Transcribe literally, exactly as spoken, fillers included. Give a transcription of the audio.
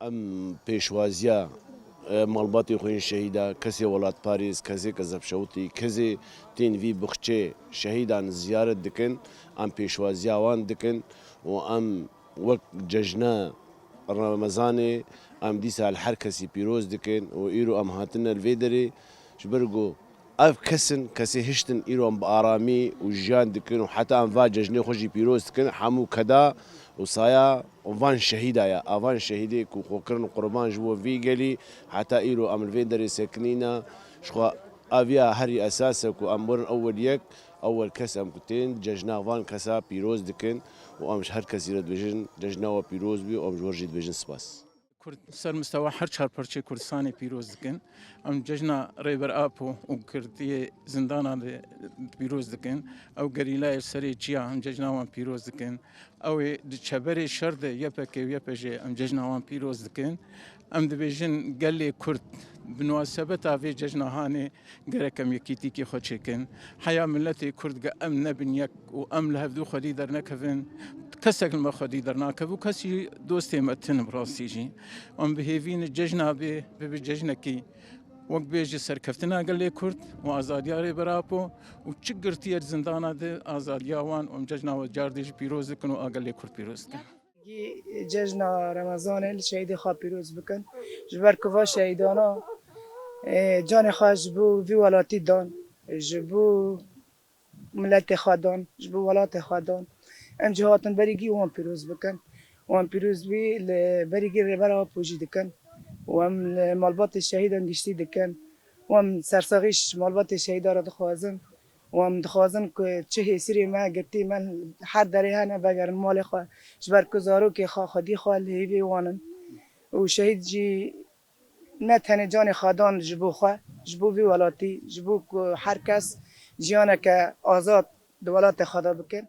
Em pêşwaziya, e, malbatê xwe yên şehîda, kesê welatparêz, kesê kezebşewitî, kesê tên vî bixçê şehîdan ziyaret dikin. Em pêşwaziya wan dikin û em wek cejna Remezanê em dîsa li her kesî pîroz dikin û îro em hatine li vê derê ji ber ku ev kes in, kesê hiştin îro em bi aramî û jiyan dikin û heta em va cejnê xwe jî pîroz dikin. Hemû keda û saya van şehîda ya. A van şehîdê ku xwe kirin qurban ji bo vî gelî, heta îro em li vê derê sekinîne. Ji xwe ev ya herî esas e ku em werin ewel yek, ewel kes em ku tên cejna van kesa pîroz dikin û em ji her kesî re dibêjin cejna we pîroz bî û em ji we re jî dibêjin spas. Kurd ser mistewa her çar parçeyê Kurdistanê pîroz dikin. Em cejna Rêber Apo û girtiyê zindana de pîroz dikin. Ew gerîlayê serê çiya em cejna wan pîroz dikin. Ew ê di çeberê şer de Y P G û Y P G em cejna wan pîroz dikin. Em dibêjin gelê Kurd bi munasebeta vê cejna hanê gerek em yekîtîkê xwe çêkin. Heya miletê Kurd ge em nebin yek û em li hevdû xwedî dernekevin, kesek li me xwedî dernakeve û kesî dostê me tune bi rastî jî. Em bi hêvî ne cejna bê, bibe cejnekî wek bêje serkeftina gelê Kurd û azadiya Rêber Apo û çi girtiyê di zindana de azadiya wan û em cejna we cardê jî pîroz dikin û a gelê Kurd pîroz dikin. Gî cejna Remezanê li şehîdê xwe pîroz bikin. Ji ber ku va şehîdana, e, canê xwe ji bo vî welatî dan, ji bo miletê xwe dan, ji bo welatê xwe dan. Em jî hatin berî gî wan pîroz bikin. Wan pîroz bî li berî gî Rêber Apo jî dikin. Û em li malbatê şehîdan giştî dikin. Û em sersaxî ji malbatê şehîda re dixwazin. Û em dixwazin ku çi hêsirê me, girtî me her derê hene vegerin malê xwe. Ji ber ku zarokê xwe, xwedî xwe li hêvê wan in. Û şehîd jî ne tenê canê xwe dan ji bo xwe, ji bo vî welatî, ji bo ku her kes jiyaneke azad di welatê xwe de bike.